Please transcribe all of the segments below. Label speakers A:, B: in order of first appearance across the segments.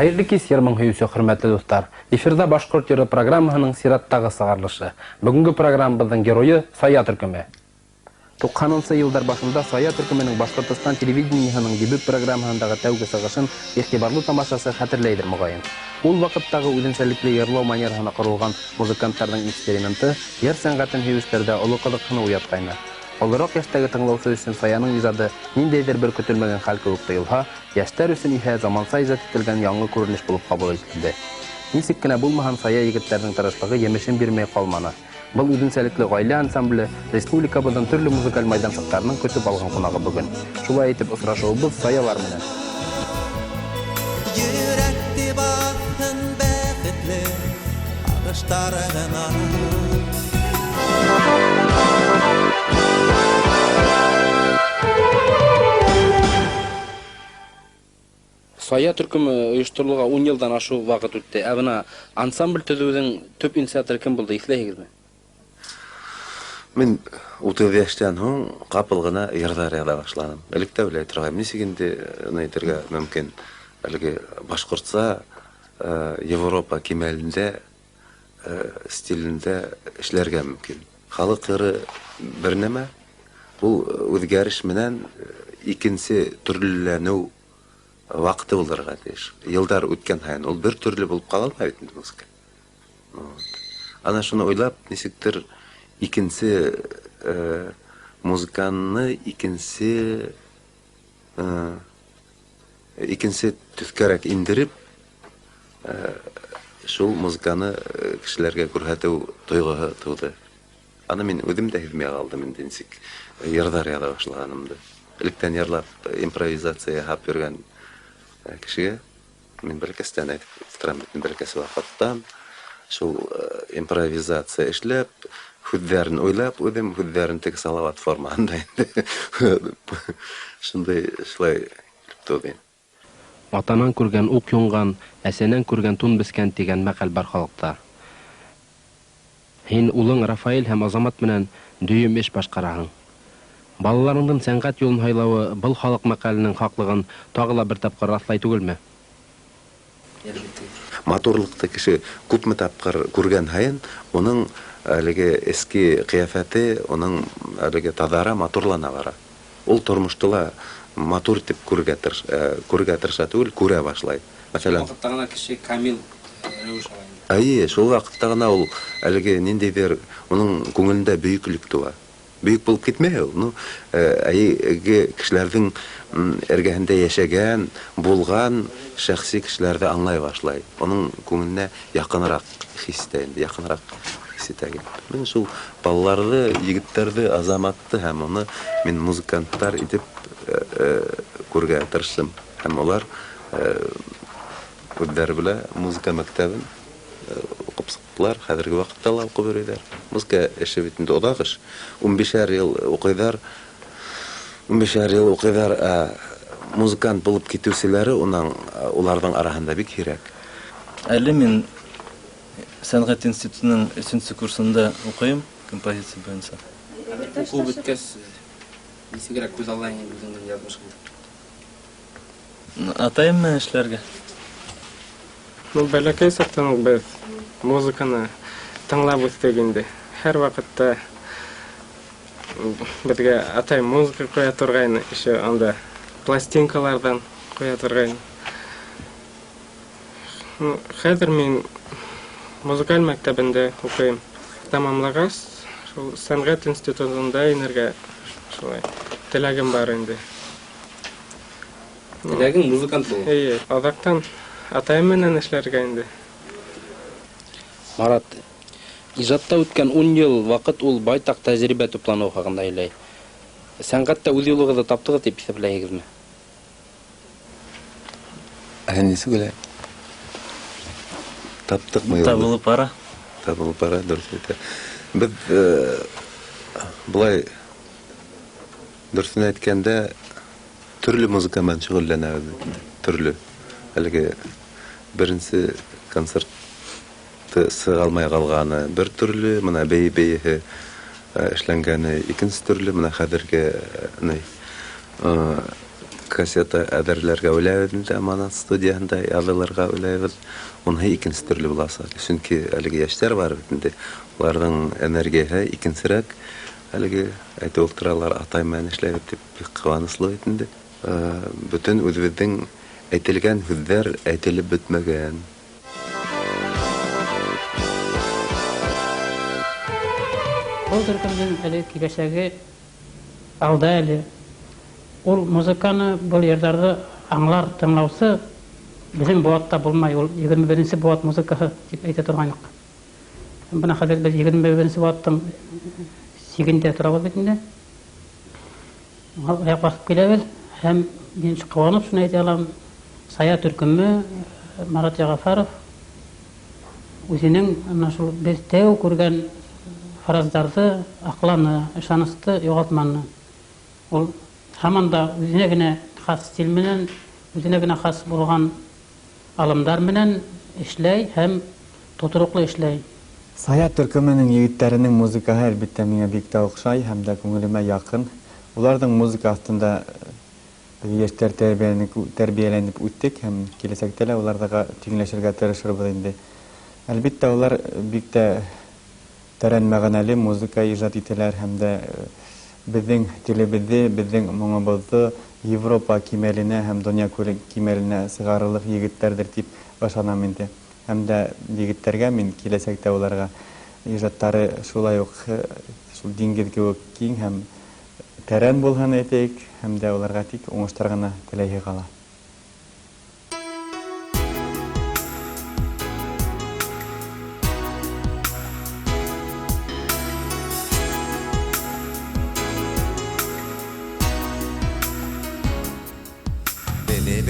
A: Хәйерле кис, йыр-моң һөйөүсе хөрмәтле дуҫтар. Эфирҙа Башҡорт йыры программаһының сираттағы сығарылышы. Бөгөнгө программабыҙҙың геройы Сая төркөмө. 90нсы йылдар башында Сая төркөмөнөң Башҡортостан телевидениеһының дебют программаһындағы тәүге сығышын иғтибарлы тамашасы хәтерләйҙер, моғайын. Ул ваҡыттағы үҙенсәлекле йырлау манераһына ҡоролған музыканттарҙың эксперименты йыр сәнғәтен һөйөүселәрҙә оло ҡыҙыҡһыныу уятҡайны. Олораҡ йәштәге тыңлаусы өсөн Саяның ижады ниндәйҙер бер көтөлмәгән хәл кеүек тойолһа, йәштәр өсөн иһә заманса ижад ителгән яңы күренеш булып ҡабул ителде. Нисек кенә булмаһын, Сая егеттәренең тырышлығы емешен бирмәй ҡалманы. Был үҙенсәлекле ғаилә ансамбле республикабыҙҙың төрлө музыкаль майҙансыҡтарының көтөп алған ҡунағы бөгөн. Шулай итеп, осрашыуыбыҙ Саялар менән.
B: Йөрәк тип аҡһын бәхетле һағыштар ғына.
A: Сая төркөмө ойошторолоуға 10 йылдан ашыу ваҡыт үтте. Ә бына ансамбль төҙөүҙең төп инициаторы кем булды, иҫләйһегеҙме?
C: Мин 30 йәштән һуң ҡапыл ғына йырҙар яҙа башланым. Элек тә уйлай торғайным, нисек инде уны әйтергә мөмкин? Әлеге башҡортса, Европа кимәлендә, стилендә эшләргә мөмкин. Халыҡ йыры бер нәмә, ул үҙгәреш менән икенсе төрлөләнеү ваҡыты булырға тейеш. Йылдар үткән һайын ул бер төрлө булып ҡала алмай бит инде музыка. Ана шуны уйлап, нисектер икенсе музыканы икенсе төҫкәрәк индереп, шул музыканы кешеләргә күрһәтеү тойғоһо тыуҙы. Аны мин үҙем дә һиҙмәй ҡалдым инде, нисек йырҙар яҙа башлағанымды. Электән йырлап импровизация яһап йөрөгән кешегә мин бәләкәстән әйтеп торам бит, бәләкәс ваҡыттан шул импровизация эшләп, һүҙҙәрен уйлап, үҙем һүҙҙәрен теге Салават формаһында инде. Шундай шулай килеп тыуҙы инде.
A: Атанан күргән уҡ юнған, әсәнән күргән тун бескән тигән мәҡәл бар халыҡта. Һин улың Рафаэль һәм Азамат менән дөйөм эш башҡараһың. Балаларыңдың сәнғәт юлын һайлауы был халыҡ мәҡәленең хаҡлығын тағы ла бер тапҡыр раҫлай түгелме?
C: Матурлыҡты кеше күпме тапҡыр күргән һайын, уның әлеге эске ҡиәфәте, уның әлеге таҙара, матурлана бара. Ул тормошто ла матур итеп күрергә тырыша түгел, күрә башлай. Мәҫәлән,
A: шул ваҡытта ғына кеше камил рәүеш ала инде.
C: Әйе, шул ваҡытта ғына ул әлеге ниндәйҙер уның күңелендә бөйөклөк тыуа. Бөйөк булып китмәй ул. Әйеге кешеләрҙең эргәһендә йәшәгән, булған шәхси кешеләрҙе аңлай башлай. Уның күңеленә яҡыныраҡ хис итә инде, яҡыныраҡ хис итә килеп. Мин шул балаларҙы, егеттәрҙе, Азаматты һәм уны мин музыканттар итеп күрергә тырыштым. Һәм улар үҙҙәре белә музыка мәктәбен уҡып сыҡтылар, хәҙерге ваҡытта ла уҡып йөрөйҙәр. Музыка эше бит инде оҙаҡ эш. Ун бишәр йыл уҡыйҙар, ун бишәр йыл уҡыйҙар, ә музыкант булып китеүселәре уларҙың араһында бик һирәк.
D: Әле мин сәнғәт институтының өсөнсө курсында уҡыйым, композиция буйынса.
A: Уҡыу бөткәс, нисегерәк күҙ аллайһың инде үҙеңдең яҙмышыңды?
D: Атайым менән эшләргә.
E: Бәләкәй саҡтан уҡ беҙ музыканы тыңлап үҫтек инде. Һәр ваҡытта беҙгә атай музыка ҡуя торғайны, еще анда пластинкаларҙан ҡуя торғайны. Хәҙер мин музыкаль мәктәбендә уҡыйым. Тамамлағас, шул сәнғәт институтында инергә шулай теләгем бар инде.
A: Теләгең музыкант булыу?
E: Эйе, аҙаҡтан атайым менән эшләргә инде.
A: Марат, ижадта үткән 10 йыл ваҡыт ул байтаҡ тәжрибә тупланыу хаҡында һөйләй. Сәнғәттә үҙ юлығыҙҙы таптығыҙ тип иҫәпләйһегеҙме?
C: Ә нисек уйлай? Таптыҡмы юлды?
D: Табылып бара.
C: Табылып бара, дөрөҫ әйтә. Беҙ былай дөрөҫөн әйткәндә төрлө музыка менән шөғөлләнәбеҙ бит инде. Төрлө. Әлеге беренсе концерт сыға алмай ҡалғаны бер төрлө, бына бейе-бейеһе эшләнгәне икенсе төрлө, бына хәҙерге Кассета әҙерләргә уйлайбыҙ инде, Аманат студияһында яҙылырға уйлайбыҙ. Уныһы икенсе төрлө буласаҡ. Сөнки әлеге йәштәр бар бит инде. Уларҙың энергияһы икенсерәк. Әлеге әйтеп ултыралар, атай менән эшләйбеҙ тип, бик ҡыуаныслы бит инде. Бөтөн үҙебеҙҙең әйтелгән һүҙҙәр әйтелеп бөтмәгән.
F: Был төркөмдөң әле киләсәге алда әле. Ул музыканы, был йырҙарҙы аңлар тыңлаусы беҙҙең быуатта булмай, ул 21-нсе быуат музыкаһы тип әйтә торғайныҡ. Бына хәҙер беҙ 21-нсе быуаттың сигендә торабыҙ бит инде. Аяҡ баҫып киләбеҙ һәм мин ҡыуанып шуны әйтә алам, Сая төркөмө Марат Яғафаров үҙенең ана шул беҙ тәү күргән фараздарҙы аҡланы, ышанысты юғалтманы. Ул һаман да үҙенә генә хас стиль менән, үҙенә генә хас булған алымдар менән эшләй һәм тотороҡло эшләй.
G: Сая төркөмөнөң егеттәренең музыкаһы әлбиттә миңә бик тә оҡшай һәм дә күңелемә яҡын. Уларҙың музыка аҫтында беҙ йәштәр тәрбиәләнеп үттек һәм киләсәктә лә уларҙа тиңләшергә тырышырбыҙ инде. Әлбиттә, улар бик тә тәрән мәғәнәле музыка ижад итәләр һәм дә беҙҙең телебеҙҙе, беҙҙең моңобоҙҙо Европа кимәленә һәм донъя кимәленә сығарырлыҡ егеттәрҙер тип ышанам инде. Һәм дә егеттәргә мин киләсәктә уларға ижадтары шулай уҡ шул диңгеҙ кеүек киң һәм тәрән булһын әйтәйек, һәм дә уларға тик уңыштар ғына теләйһе ҡала.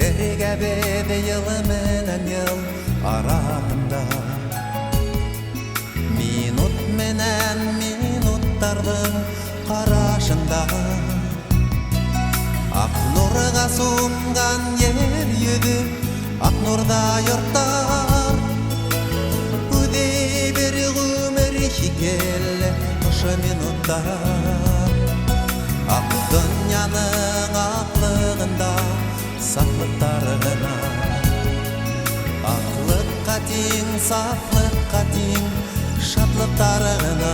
B: Бергә беҙ йылы менән йыл араһында минут менән минуттарҙың ҡарашында аҡ нурға сумған ер йөҙө, аҡ нурҙа йорттар үҙе бер ғүмер шикелле ошо минуттар аҡ донъяның аҡлығында сафлыҡтар ғына, аҡлыҡҡа тиң, сафлыҡҡа тиң шатлыҡтар ғына.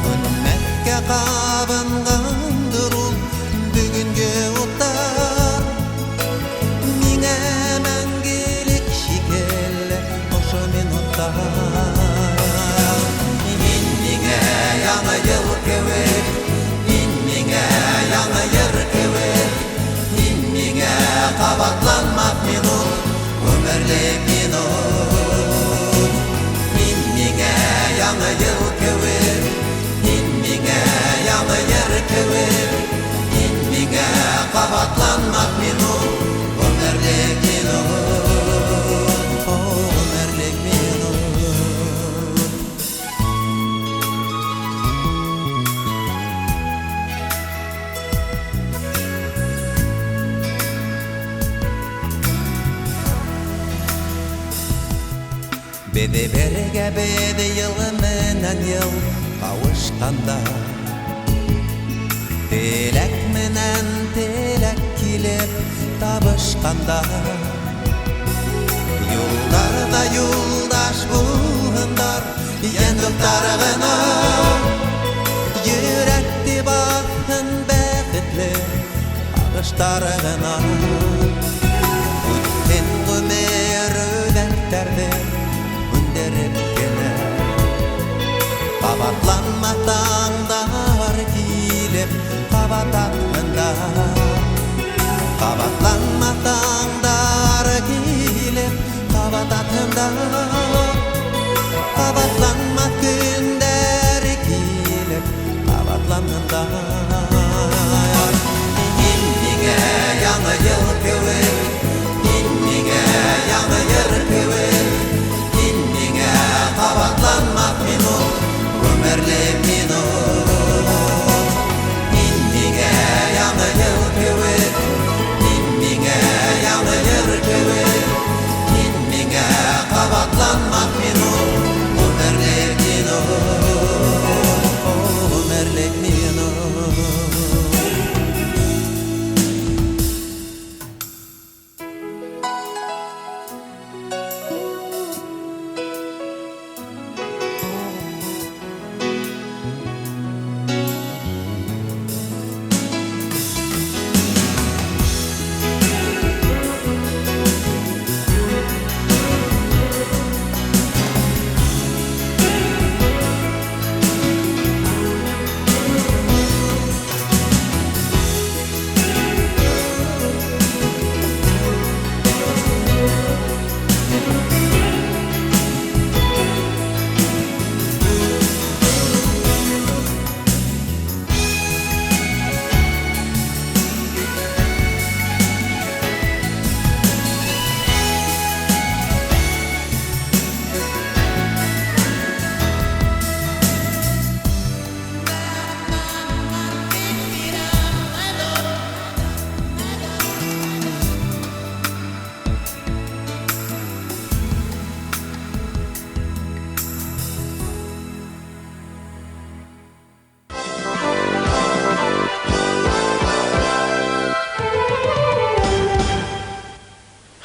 B: Һүнмәҫкә ҡабынғандыр ул бөгөнгө уттар, миңә мәңгелек шикелле ошо минуттар. Һин миңә яңы йыл кеүек, һин миңә яңы йыр кеүек, миңә ҡабатланмаҫ минут, ғүмерлек минут. Һин миңә яңы йыл кеүек, һин миңә яңы йыр кеүек, һин миңә ҡабатланмаҫ минут, ғүмерлек минут, ғүмерлек минут. Беҙ бергә беҙ йылы менән йыл ҡауышҡанда теләк менән теләк килеп табышҡанда юлдарҙа юлдаш булһындар йән дуҫтар ғына, йөрәкте баҫһын бәхетле ағыштар ғына. Үтһен ғүмер үҙәктәрҙе һүндереп кенә, ҡабатланмаҫ таңдар килеп ҡабат аҡһындар, ҡабатланмаҫ таңдар килеп ҡабат аҡһындар, ҡабатланмаҫ көндәр килеп ҡабатланһындар. Һин миңә яңы йыл кеүек, һин миңә яңы йыр кеүек, һин миңә ҡабатланмаҫ минут, ғүмерлек минут. Һин миңә яңы йыл кеүек, һин миңә яңы йыр кеүек, һин миңә ҡабатланмаҫ минут, ғүмерлек минут, ғүмерлек минут.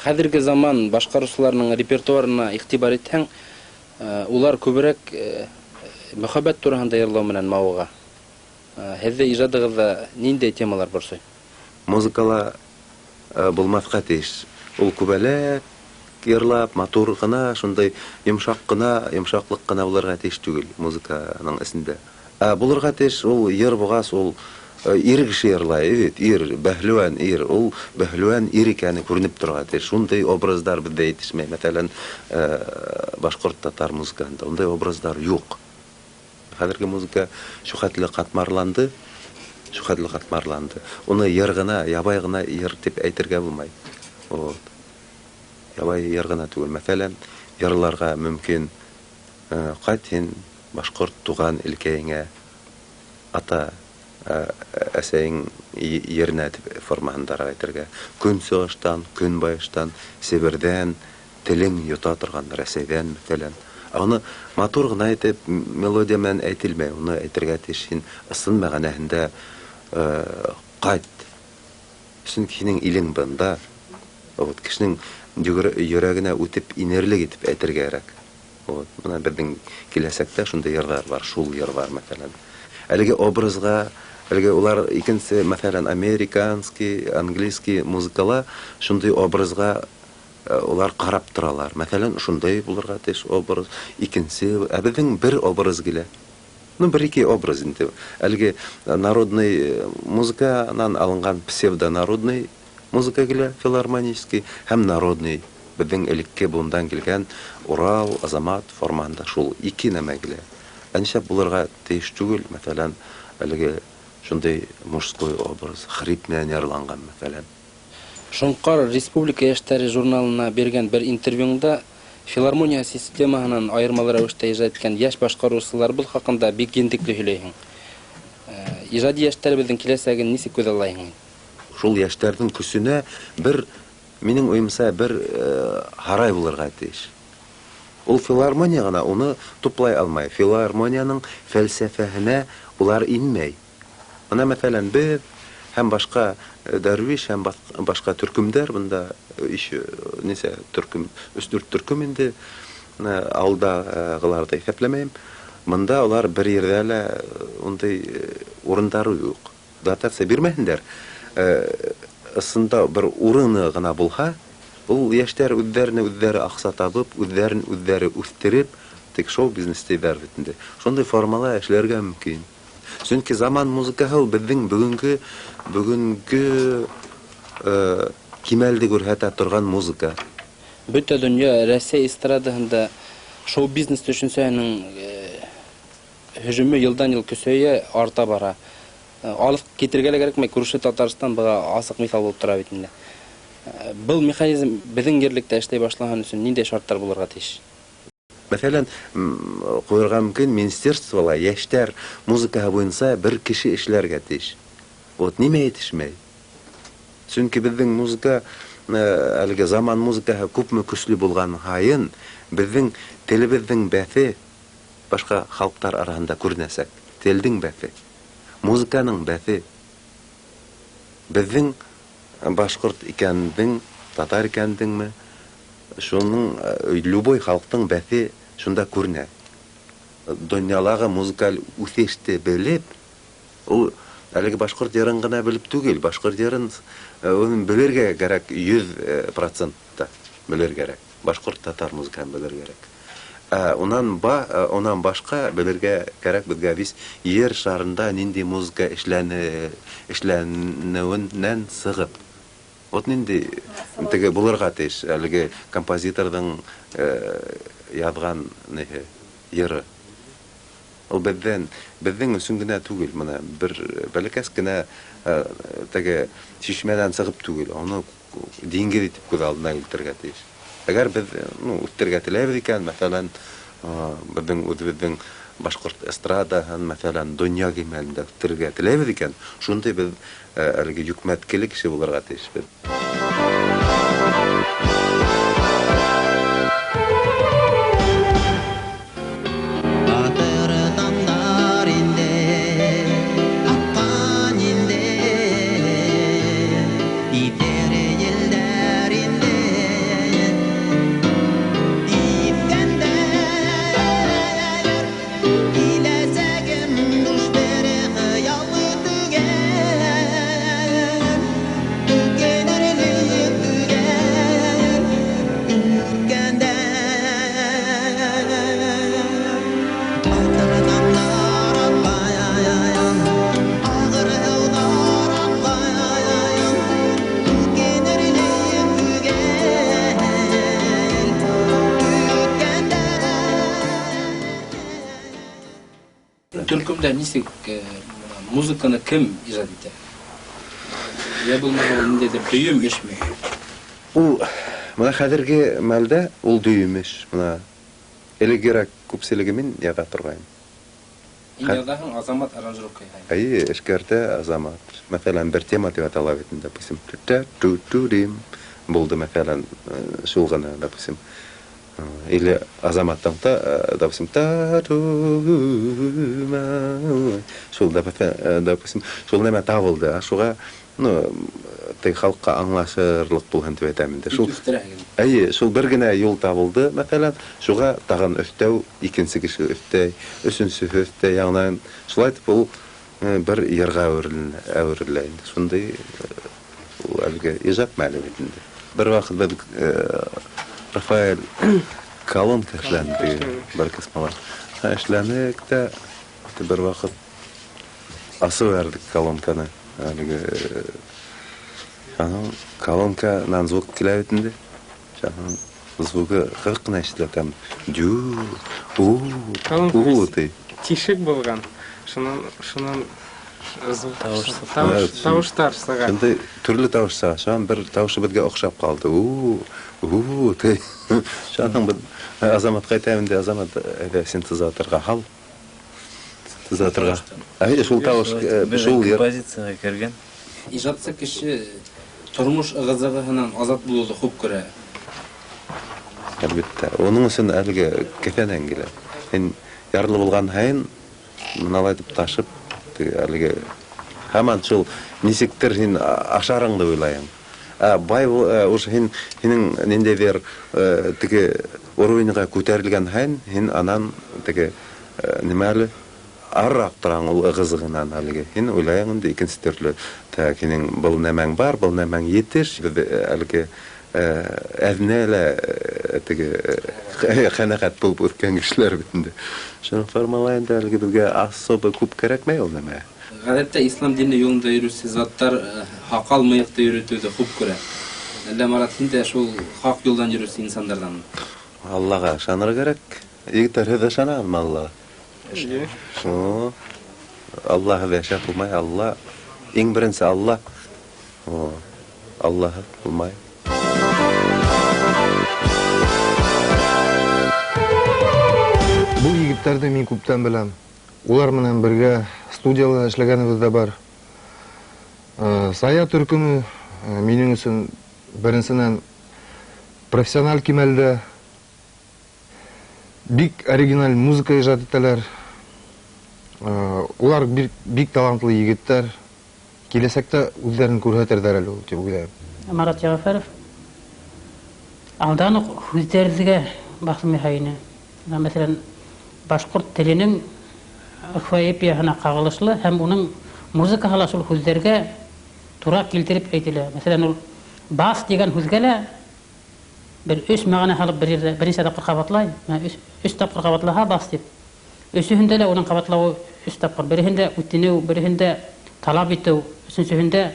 A: Хәҙерге заман башҡарыусыларының репертуарына иғтибар итһәң, улар күберәк мөхәббәт тураһында йырлау менән мауыға. Һеҙҙе ижадығыҙҙа ниндәй темалар борсой?
C: Музыкала булмаҫҡа тейеш. Ул күбәләк йырлап, матур ғына, шундай йомшаҡ ҡына, йомшаҡлыҡ ҡына булырға тейеш түгел музыканың эсендә. Ә булырға тейеш ул йыр булғас, ул ир кеше йырлай, бит, ир, бәһлеүән ир, ул бәһлеүән ир икәне күренеп торға тейеш. Шундай образдар беҙҙә етешмәй. Мәҫәлән, башҡорт татар музыкаһында ундай образдар юҡ. Хәҙерге музыка шул хәтле ҡатмарланды, шул хәтле ҡатмарланды. Уны йыр ғына, ябай ғына йыр тип әйтергә булмай. Вот. Ябай йыр ғына түгел. Мәҫәлән, йырларға мөмкин, ҡайт һин башҡорт туған илкәйеңә, ата әсәйең еренә тип формаһындараҡ әйтергә. Көнсығыштан, көнбайыштан, Себерҙән, телең йота торған Рәсәйҙән, мәҫәлән. Ә уны матур ғына итеп мелодия менән әйтелмәй, уны әйтергә тейеш һин ысын мәғәнәһендә, ҡайт. Сөнки һинең илең бында. Вот, кешенең йөрәгенә үтеп инерлек итеп әйтергә кәрәк. Вот, бына беҙҙең киләсәктә шундай йырҙар бар, шул йыр бар, мәҫәлән. Әлеге образға, әлеге улар икенсе, мәҫәлән, американский, английский музыкала шундай образға улар ҡарап торалар. Мәҫәлән, шундай булырға тейеш образ, икенсе, ә беҙҙең бер образ килә. Ну, бер-ике образ инде. Әлеге народный музыканан алынған псевдонародный музыка килә, филармонический, һәм народный, беҙҙең элекке быуындан килгән Урал, Азамат формаһында шул ике нәмә килә. Ә нишләп булырға тейеш түгел, мәҫәлән, әлеге шундай мужской образ, хрип менән йырланған, мәҫәлән.
A: Шоңҡар Республика йәштәре журналына биргән бер интервьюңда филармония системаһынан айырмалы рәүештә ижад иткән йәш башҡарыусыларыбыҙ хаҡында бик ентекле һөйләйһең. Ижади йәштәребеҙҙең киләсәген нисек күҙаллайһың?
C: Шул йәштәрҙең көсөнә бер, минең уйымса, бер һарай булырға тейеш. Ул филармония ғына уны туплай алмай. Филармонияның фәлсәфәһенә улар инмәй. Бына, мәҫәлән, беҙ һәм башҡа дәрвиш һәм башҡа төркөмдәр, бында еще нисә төркөм, өс-дүрт төркөм инде, ауылдағыларҙы иҫәпләмәйем. Бында улар бер ерҙә лә ундай урындары юҡ. Дотация бирмәһендәр. Ысында бер урыны ғына булһа, ул йәштәр үҙҙәренә үҙҙәре аҡса табып, үҙҙәрен үҙҙәре үҫтереп, тик шоу-бизнес тиҙәр бит инде. Шундай формала эшләргә мөмкин. Сөнки заман музыкаһы ул беҙҙең бөгөнгө кимәлде күрһәтә торған музыка.
A: Бөтә донъя Рәсәй эстрадаһында шоу-бизнес төшөнсәһенең һөжүме йылдан-йыл көсәйә, арта бара. Алыҫ китергә лә кәрәкмәй, күрше Татарстан быға асыҡ миҫал булып тора бит инде. Был механизм беҙҙең ерлектә эшләй башлаған өсөн ниндәй шарттар булырға тейеш?
C: Мәҫәлән, ҡуйырға мөмкин министерствола йәштәр музыкаһы буйынса бер кеше эшләргә тейеш. Вот нимә етешмәй? Сөнки беҙҙең музыка, әлеге заман музыкаһы күпме көслө булған һайын, беҙҙең телебеҙҙең бәҫе башҡа халыҡтар араһында күренәсәк. Телдең бәҫе, музыканың бәҫе. Беҙҙең башҡорт икәндең, татар икәндеңме, шуның любой халыҡтың бәҫе шунда күренә. Донъялағы музыкаль үҫеште белеп, ул әлеге башҡорт йырын ғына белеп түгел, башҡорт йырын уны белергә кәрәк, йөҙ процентта белергә кәрәк. Башҡорт татар музыкаһын белергә кәрәк. Унан башҡа белергә кәрәк беҙгә вис ер шарында ниндәй музыка эшләнеүенән сығып. Вот ниндәй теге булырға тейеш әлеге композиторҙың яҙған ниһе, йыры. Ул беҙҙең өсөн генә түгел, бына бер бәләкәс кенә теге шишмәнән сығып түгел, уны диңгеҙ итеп күҙ алдына килтерергә тейеш. Әгәр беҙ үҫтерергә теләйбеҙ икән, мәҫәлән, беҙҙең үҙебеҙҙең башҡорт эстрадаһын, мәҫәлән, донъя кимәлендә үҫтерергә теләйбеҙ икән, шундай беҙ әлеге йөкмәткеле кеше булырға тейешбеҙ.
B: Итер елдәр инде,
A: Төркөмдә нисек музыканы кем ижад итә? Я булмаһа ул ниндәйҙер дөйөм эшме?
C: Ул мына хәҙерге мәлдә ул дөйөм эш. Мына элегерәк күпселеге мин яҙа торғайным.
A: Һин яҙаһың, Азамат аранжировка яһай.
C: Әйе, эшкәртә Азамат. Мәҫәлән, бер тема тип атала бит инде, допустим, ту-ту-ту-дим булды, мәҫәлән, шул ғына, допустим. Или Азаматтың та, допустим, та-ту-ма, шул, допустим, шул нәмә табылды, а шуға, ну, теге халыҡҡа аңлашырлыҡ булһын тип әйтәм инде. Шул, әйе, шул бер генә юл табылды, мәҫәлән, шуға тағын өҫтәү, икенсе кеше өҫтәй, өсөнсөһө өҫтәй, яңынан шулай итеп ул бер йырға әүерелә инде. Шундай ул әлеге ижад мәле бит инде. Бер ваҡыт беҙ Рафаэль колонка эшләне, бер космолар. Эшләнек тә, бер ваҡыт асып бәрҙек колонканы. Әлеге аның колонканан звук килә бит инде. Аның звугы ҡырҡ ҡына ишетелә, там дю, у, у, ти.
E: Тишек булған. Шунан звук, тауыштар сыға.
C: Шундай төрлө тауыш сыға. Шунан бер тауышы беҙгә оҡшап ҡалды. У, у, ти. Шунан беҙ Азаматҡа әйтәм инде, Азамат, әйҙә синтезаторға һал. Синтезаторға. Әйе, шул тауыш, шул йыр.
D: Композицияға кергән.
A: Ижадсы кеше тормош ығы-зығыһынан азат булыуҙы хуп күрә.
C: Әлбиттә. Уның өсөн әлеге кеҫәнән килә. Һин ярлы булған һайын мыналай итеп ташып, теге әлеге һаман шул нисектер һин ашарыңды уйлайың. Ә бай уж һин, һинең ниндәйҙер теге уровеньға күтәрелгән һайын, һин анан теге нимә әле арыраҡ тораң ул ығы-зығынан әлеге. Һин уйлайың инде икенсе төрлө. Так, һинең был нәмәң бар, был нәмәң етеш. Беҙ әлеге әҙенә лә теге ҡәнәғәт булып үҫкән кешеләр бит инде. Шуның формалай инде әлеге беҙгә особо күп кәрәкмәй ул нәмә.
A: Ғәҙәттә ислам дине юлында йөрөүсе заттар һаҡал мыйыҡты йөрөтөүҙе хуп күрә. Әллә Марат, һин дә шул хаҡ юлдан йөрөүсе инсандарҙанмы?
C: Аллаға ышаныр кәрәк. Егеттәр, һеҙ ышанаһығыҙмы Аллаға?
E: Эйе.
C: О, Аллаһы йәшәп булмай, Алла иң беренсе Алла. О, Аллаһы булмай.
H: Был егеттәрҙе мин күптән беләм. Улар менән бергә студияла эшләгәнебеҙ ҙә бар. Сая төркөмө минең өсөн беренсенән профессиональ кимәлдә бик оригиналь музыка ижад итәләр. Улар бик талантлы егеттәр. Киләсәктә үҙҙәрен күрһәтерҙәр әле ул тип уйлайым.
F: Марат Йәғәфәров алдан уҡ һүҙҙәргә баҫым яһай ине. Бына, мәҫәлән, башҡорт теленең орфоэпияһына ҡағылышлы һәм уның музыкаһы ла шул һүҙҙәргә тура килтереп әйтелә. Мәҫәлән, ул бас тигән һүҙгә лә бер өс мәғәнә һалып бер ерҙә бер нисә тапҡыр ҡабатлай. Бына өс тапҡыр ҡабатлаһа бас тип. Өсөһөндә лә уның ҡабатлауы өс тапҡыр. Береһендә үтенеү, береһендә талап итеү, өсөнсөһөндә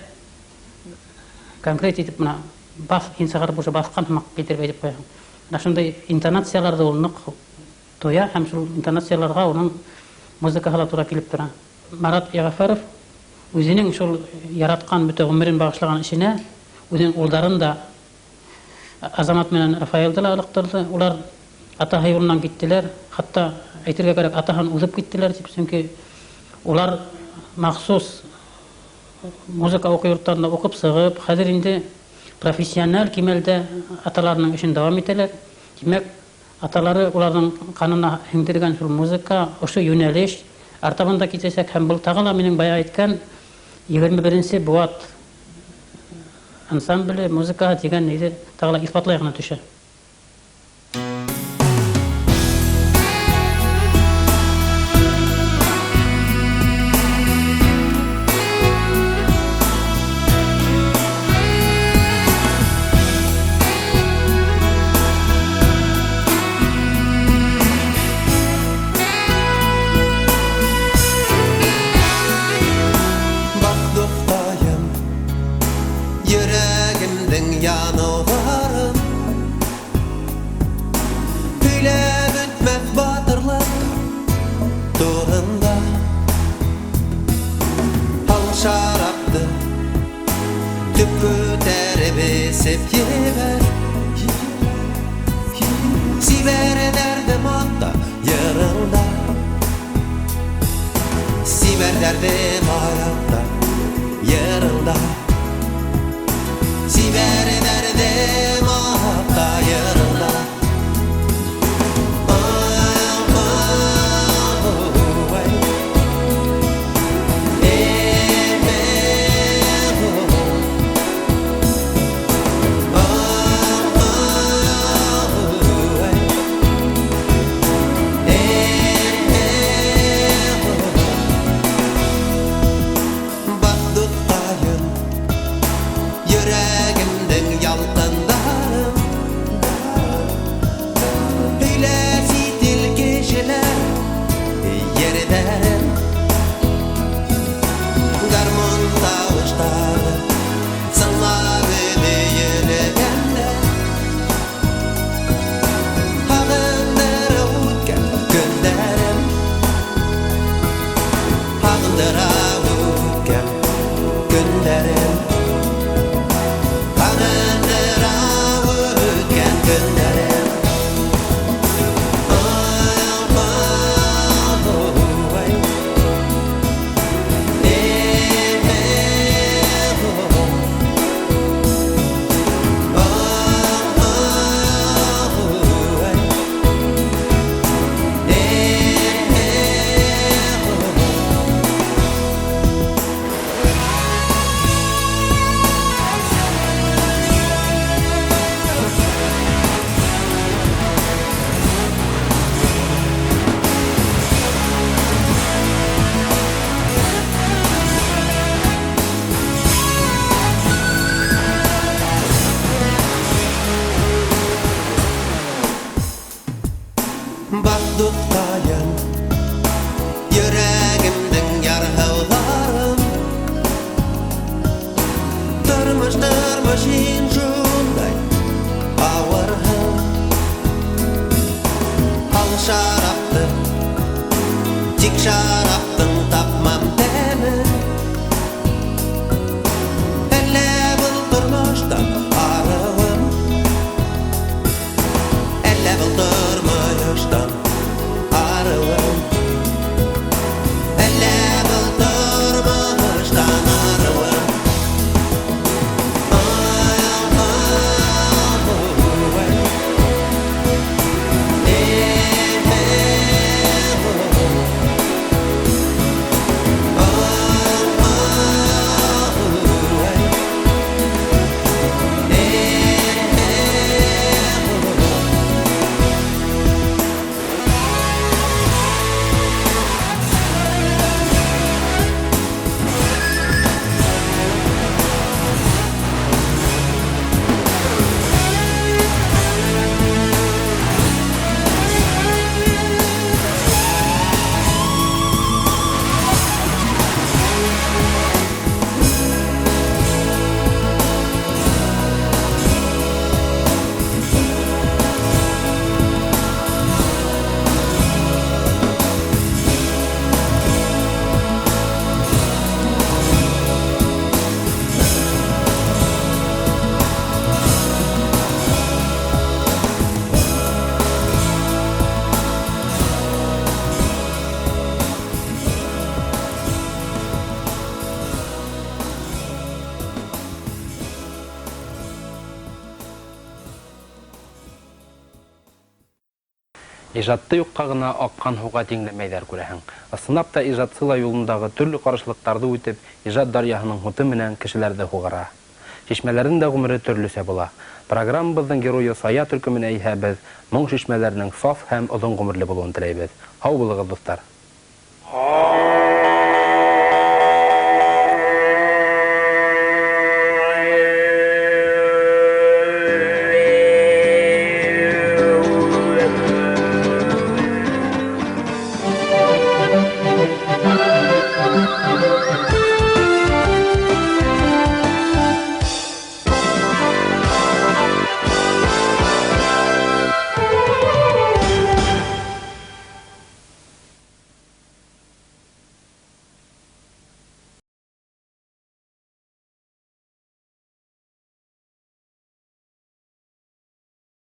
F: конкрет итеп бына бас һин сығарып уже баҫҡан һымаҡ килтереп әйтеп ҡуяһың. Бына шундай интонацияларҙы ул ныҡ тоя һәм шул интонацияларға уның музыкаһы ла тура килеп тора. Марат Йәғәфәров үҙенең шул яратҡан бөтә ғүмерен бағышлаған эшенә үҙенең улдарын да Азамат менән Рафаэлды ла ылыҡтырҙы. Улар атаһы юлынан киттеләр. Хатта әйтергә кәрәк, атаһын уҙып киттеләр тип, сөнки улар махсус музыка уҡыу йорттарында уҡып сығып, хәҙер инде профессиональ кимәлдә аталарының эшен дауам итәләр. Тимәк, аталары уларҙың ҡанына һеңдергән шул музыка, ошо йүнәлеш артабан да китәсәк. Һәм был тағы ла минең бая әйткән егерме беренсе быуат ансамбле музыка тигән ниҙе тағы ла иҫбатлай ғына төшә.
B: Йөрәгемдең яныуҙарын Шарапты төп күтәреп эсеп ебәр. Сибәр дәрдем атта йырыңда, Сибәр дәрдем аятта йырыңда, Сибәр дәрдем атта йырыңда. Шарапты, тик шараптың тапмам тәмен. Әллә был тормоштан арыуым, әллә был тормоштан арыуым, әллә был тормоштан арыуым.
A: Ижадты юҡҡа ғына аҡҡан һыуға тиңләмәйҙәр, күрәһең. Ысынлап та ижадсы ла юлындағы төрлө ҡаршылыҡтарҙы үтеп, ижад даръяһының һуты менән кешеләрҙе һуғара. Шишмәләрҙең дә ғүмере төрлөсә була. Программабыҙҙың геройы Сая төркөмөнә иһә беҙ моң шишмәләренең саф һәм оҙон ғүмерле булыуын теләйбеҙ. Һау булығыҙ, дуҫтар.